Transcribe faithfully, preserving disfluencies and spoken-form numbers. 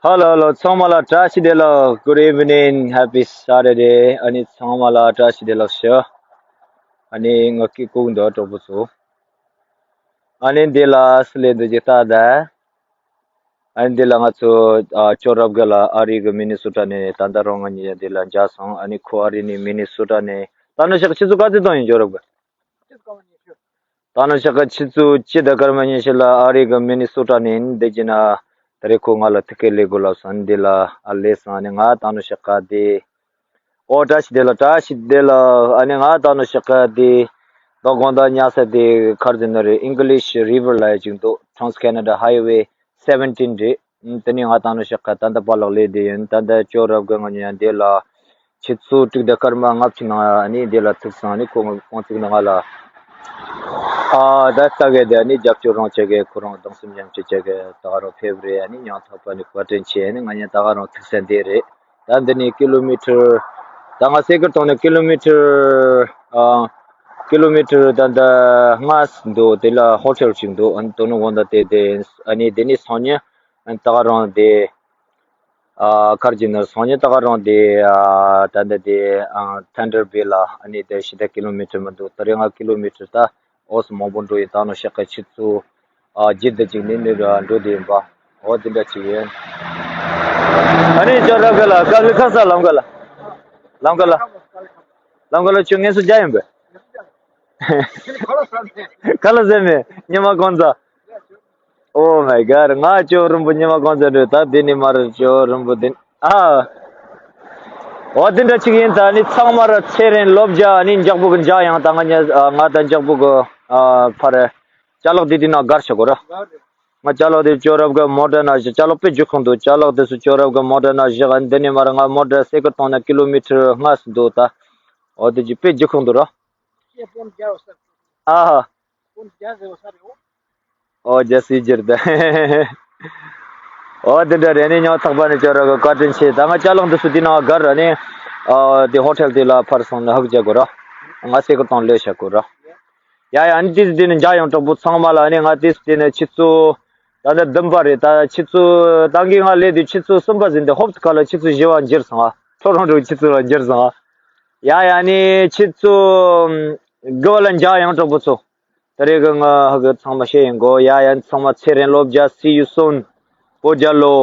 Hello, hello. ཚང་མ་ལ་བཀྲ་ཤིས་བདེ་ལེགས། Good evening, happy Saturday. ཨ་ནི་ཚང་མ་ལ་བཀྲ་ཤིས་བདེ་ལེགས་ཞུ། ཨ་ནི་ང་སྐད་ལྐུགས་འདུག་གྲོགས་པོ་ཚོ། ཨ་ནི་འདི་ལ་སུ་སླེབས་འདུག་ཅིག་ལྟ་ད། ཨ་ནི་འདི་ལ་ང་ཚོ་ཨ་ཅོ་རབ་རྒན་ལགས་ཨ་རི་གི་མི་ནི་སོ་ཊ་ནས། ད་ལྟ་རང་ང་གཉིས་འདི་ལ་མཇལ་སོང་། ཨ་ནི་ཁོ་ཨ་རི་ནས་མི་ནི་སོ་ཊ་ནས། ད་ནི་ཞག་ཆུ་ཚོད་ག་ཚོད་བཏང་ཡིན་ཅོ་རབ་རྒན། ད་ནི་ཞག་ཆུ་ཚོད་གཅིག་དང་སྐར་མ་ཉི་ཤུ་ལ་ཨ་རི་གི་མི་ནི་སོ་ཊ་ནས་ཡིན། འདི་གྱི་ན་ད་རེས་ཁོ་ང་ལ་ཐུག་གི་སླེབས་དགོས་ལབ་སོང་། འདི་ལ་ཨ་སླེབས་སོང་། ཨ་ནི་ང་ད་ནི་ཞག་ག་དེ། ཨོ་བཀྲ་ཤིས་བདེ་ལེགས། བཀྲ་ཤིས་བདེ་ལེགས། ཨ་ནི་ང་ད་ནི་ཞག་ག་དེ་ད་དགོང་དག་ཉལ་ས་དེ་ག་རེ་ཟེར་ནི་རེད། English River ལབ་ཡ་ཅིག་འདུག Trans Canada Highway seventeen རེད། ཨ་དེ་ནས་ང་ད་ནི་ཞག་ག་ད་ལྟ་པཱ་ལགས་སླེབས་བསྡད་ཡིན། ད་ལྟ་ཅོ་རབ་རྒན་ང་གཉིས་འདི་ལ་ཆུ་ཚོད་དྲུག་དང་སྐར་མ་ལྔ་བཅུ་ནང་ཨ་ནི་འདི་ལ་ཐུག་སོང་། ཨ་ནི་ཁོང་ཁོང་ཚོ་ནང་ང་ལ་ཨ་ད་ལྟ་གི་དེ་ཨ་ནི་རྒྱབ་སྐྱོར་རང་བྱེད་གི། ཁོ་རང་གདུང་སེམས་མཉམ་སྐྱེད་བྱེད་གི། ད་ག་རང་ཕེབས་རེད། ཨ་ནི་ཡང་དག་པ་ནི་བཀའ་དྲིན་ཆེ། ཨ་ནི་ང་གཉིས་ད་ག་རང་ཐུག་ས་འདི་རེད། ད་འདི་ནས་ཀི་ལོ་མི་ཊར། ད་ང་སའི་ཀལ་གཏོང་ནས་ཀི་ལོ་མི་ཊར། ཨ། ཀི་ལོ་མི་ཊར་ད་ལྟ་ལྔ་འདུག་དེ་ལ་ཧོ་ཊེལ་ཅིག་འདུག་ཨ་ནི་དོ་ནུབ་དབང་ད་དེ་དེ། ཨ་ནི་དེ་ནས་སང་ཉིན་ཨ་ནི་ད་ག་རང་དེ། ཨ། ག་རེ་ཟེར་ནི། སང་ཉིན་ད་ག་རང་དེ། ཨ། ད་ལྟ་དེ། ཨ། ཐན་ཌར་བེ་ལ་ཨ་ནི་དེ་ཕྱེད་ཀ་ཀི་ལོ་མི་ཊར་མི་འདུག་ད་རེས་ང་ཀི་ལོ་མི་ཊར་ད། ཨོ་སི་མང་པོ་འགྲོ་ཡིན། ད་ནི་ཞག་གི་ཆུ་ཚོད་ཨ་བརྒྱད་དང་གཅིག་ནས་ནི་འགྲོ་བསྡད་ཡིན་པ། འོ་དེ་འདྲ་ཅིག་ཡིན། ཨ་ནི་ཅོ་རབ་རྒན་ལགས་ཀ་ལི་ཁ་ས་ལམ་ཀ་ལ། ལམ་ཀ་ལ། ལམ་ཀ་ལ་ཁྱོད་ངལ་གསོ་རྒྱག་ཡིན་པས། ཁ་ལག་ཟས་མེད་ཉི་མ་གང་ཚ། Oh my God, ང་ཅོ་རིན་པོ་ཉི་མ་གང་ཚ་འགྲོ། ད་དེ་ནས་མར་ཅོ་རིན་པོ་དེ་ཨ། འོ་དེ་འདྲ་ཅིག་ཡིན། ད་ནི་ཚང་མར་ཚེ་རིང་ལོ་བརྒྱ། ཨ་ནི་འཇག་པོ་གི་འཇག་ཡང་། ད་ང་ཉ་ང་ད་འཇག་པོ་གི་ཨ་ཕར་ཅ་ལག་དེ་དེ་ན་སྒར་བྱ་དགོས་ར། ང་ཅ་ལག་དེ་ཅོ་རབ་གི་མོ་ཊ་ན་བཞག་ཅ་ལག་དཔེ་རྒྱུག་ཁུངས་འདུག་ཅ་ལག་དེ་ཚོ་ཅོ་རབ་གི་མོ་ཊ་ན་བཞག་ཨ་ནི་དེ་ནས་མར་ང་མོ་ཊ་སའི་ཀལ་གཏོང་ན་ཀི་ལོ་མི་ཊར་ལྔ་ཙམ་འདུག་ད་འོ་དེ་ཅིག་དཔེ་རྒྱུག་ཁུངས་འདུག་ར། ཨ་ཧ། ཨོ་རྒྱལ་སྲིད་རྒྱལ་ད། ཨོ་དེ་འདྲ་རེད། ནི་ཉག་ཐག་པ་ནི་ཅོ་ར་གི་བཀའ་དྲིན་ཆེ། ད་ང་ཅ་ལག་འདི་ཚོ་དེ་ནང་སྒར་ར་ནི། ཨ་དེ་ཧོ་ཊེལ་དེ་ལ་ཕར་སོང་ནི་ཧུག་རྒྱག་དགོས་ར། ང་སའི་ཀལ་གཏོང་ལས་བྱ་དགོས་ར། ཡ་ཡ། ནི་དེ་དེ་ནི་འཇག་ཡང་གྲོགས་པོ་ཚང་མ་ལ་ནི་ང་དེ་དེ་ནི་ཆུ་ཚོད་ད་ནི་བདུན་པ་རེད། ད་ཆུ་ཚོད་ད་གིན་ང་སླེབས་དུས་ཆུ་ཚོད་གསུམ་པ་ཟིན་ཏེ་ཧོབ་ཏེ་ཁ་ལ་ཆུ་ཚོད་བཞི་པ་འགྱུར་སོང་ང་། ཁྲོ་རོང་རོང་ཆུ་ཚོད་ལ་འགྱུར་སོང་ང་། ཡ་ཡ། ནི་ཆུ་ཚོད་དགུ་པ་ལ་འཇག་ཡང་གྲོགས་པོ་ཚོ། ད་རེས་ཀྱི་ང་ཧ་གི་ཚང་མ་བཤད་ཡིན་གོ། ཡ་ཡ། ཚང་མ་ཚེ་རིང་ལོ་བརྒྱ། See you soon. བོད་རྒྱལ་ལོ།